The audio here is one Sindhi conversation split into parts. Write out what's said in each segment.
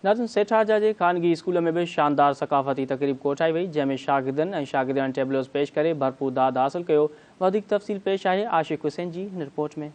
ناظرين سيٺارجا جي خانگي اسڪول ۾ به شاندار ثقافتي تقريب ڪوٺائي وئي، جنهن ۾ شاگردن ۽ شاگردياڻين ٽيبلوز پيش ڪري ڀرپور داد حاصل ڪيو. وڌيڪ تفصيل پيش آهي عاشق حسين جي هن رپورٽ ۾.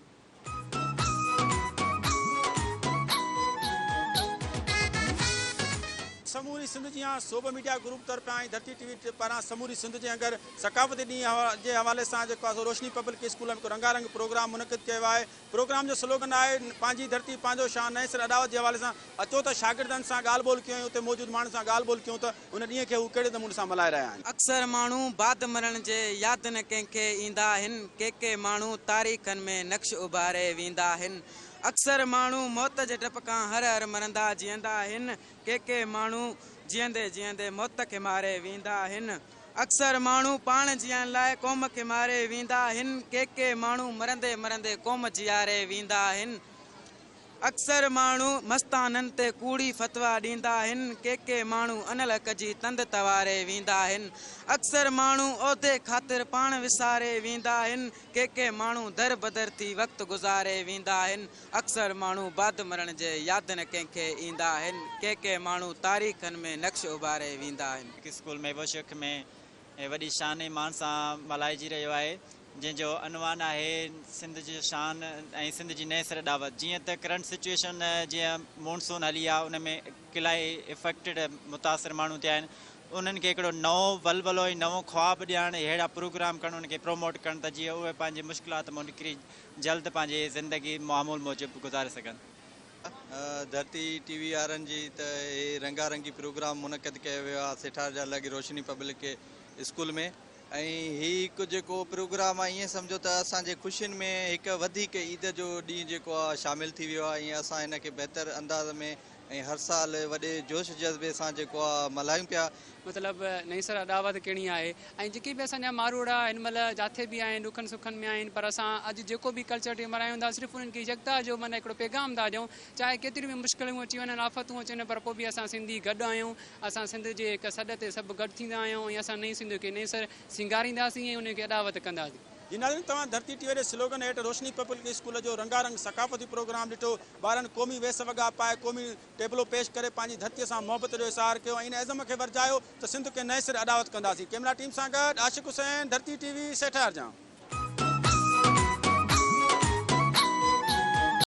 سموري سنڌ جيان سوڀ ميڊيا گروپ طرفان ۽ ڌرتي ٽي وي پاران سموري سنڌ جي اندر ثقافتي ڏينهن جي حوالي سان جيڪو آهي سو روشني پبلڪ اسڪول ۾ هڪ رنگا رنگ پروگرام منعقد ڪيو آهي. پروگرام جو سلوگن آهي پنهنجي ڌرتي پنهنجو شان نئين سر اڏاوت جي حوالي سان اچو ته شاگردن سان ڳالهه ٻولهه ڪيون ۽ اتي موجود ماڻهن سان ڳالهه ٻولهه ڪيون ته ان ڏينهن کي هو ڪهڙي نموني سان ملهائي رهيا آهن. اڪثر ماڻهو بعد مرڻ جي ياد نه ڪنهن کي ايندا هن، ڪي ڪي ماڻهو تاريخن ۾ نقش اڀاري ويندا هن. اڪثر ماڻهو موت جي ڊپ کان هر هر مرندا جيئندا هن، ڪي ڪي ماڻهو جيئندي جيئندي موت کي ماري ويندا هن. اڪثر ماڻهو پاڻ جيئڻ لاء قوم کي ماري ويندا هن، ڪي ڪي ماڻهو مرندي مرندي قوم جياري ويندا هن. اڪثر ماڻهو مستانن تي ڪوڙي فتويٰ ڏيندا هن، ڪي ڪي ماڻهو انالحق جي تند تواري ويندا هن. اڪثر ماڻهو عهدي خاطر پاڻ وساري ويندا هن، ڪي ڪي ماڻهو در بدر ٿي وقت گذاري ويندا هن. اڪثر ماڻهو بعد مرڻ جي ياد نه ڪنهن کي ايندا هن، ڪي ڪي ماڻهو تاريخن ۾ نقش اڀاري ويندا هن. اسڪول ميوو شيخ ۾ وڏي شان ۽ مان سان ملهائجي رهيو آهي، جنهن جو عنوان آهي سنڌ جو شان ۽ سنڌ جي نئين سر اڏاوت. جيئن ته ڪرنٽ سچوئيشن جيئن مونسون هلي آهي ان ۾ الاهي افيڪٽيڊ متاثر ماڻهو ٿيا آهن، انهن کي هڪڙو نئون ولولو ۽ نئون خواب ڏيارڻ اهڙا پروگرام ڪرڻ انهن کي پروموٽ ڪرڻ ته جيئن اهي پنهنجي مشڪلات مان نڪري جلد پنهنجي زندگي معمول موجب گذاري سگهن. ڌرتي ٽي وي وارن جي ته هي رنگا رنگي پروگرام منعقد ڪيو ويو آهي سيٺارجا لڳ روشني پبلڪ اسڪول ۾ ۽ هي هڪ جيڪو پروگرام آهي ائين سمجهو ته اسان جي خوشين ۾ هڪ وڌيڪ عيد جو ڏينهن جيڪو آهي شامل ٿي ويو آهي ۽ اسان هن کي بهتر انداز ۾ ۽ هر سال وڏي جوش جذبي سان جيڪو آ ملهايون پيا. مطلب نئين سر اڏاوت ڪهڻي آهي ۽ جيڪي به اسان جا ماروئڙا هن مهل جاٿي به آهن ڏکن سکن ۾ آهن پر اسان اڄ جيڪو به ڪلچر ڊي ملهايون ٿا صرف انهن کي يڪتا جو معنيٰ هڪڙو پيغام ٿا ڏيون چاهي ڪيتريون به مشڪلون اچي وڃن آفتون اچي وڃن پر پوء به اسان سنڌي گڏ آهيون اسان سنڌ جي هڪ سڏ تي سڀ گڏ ٿيندا آهيون ۽ اسان نئين سنڌ کي نئين سر سينگارينداسين ۽ انهن کي اڏاوت ڪنداسين. جي ناظرين توهان ڌرتي ٽي وي جي سلوگن هيٺ روشني پبلڪ اسڪول جو رنگا رنگ ثقافتي پروگرام ڏٺو. ٻارن قومي ويس وڳا پائي قومي ٽيبلو پيش ڪري پنهنجي ڌرتيء سان محبت جو اظهار ڪيو ۽ ان عزم کي ورجايو ته سنڌ کي نئين سر اڏاوت ڪنداسين. ڪئميرا ٽيم سان گڏ عاشق حسين، ڌرتي ٽي وي، سيٺارجان.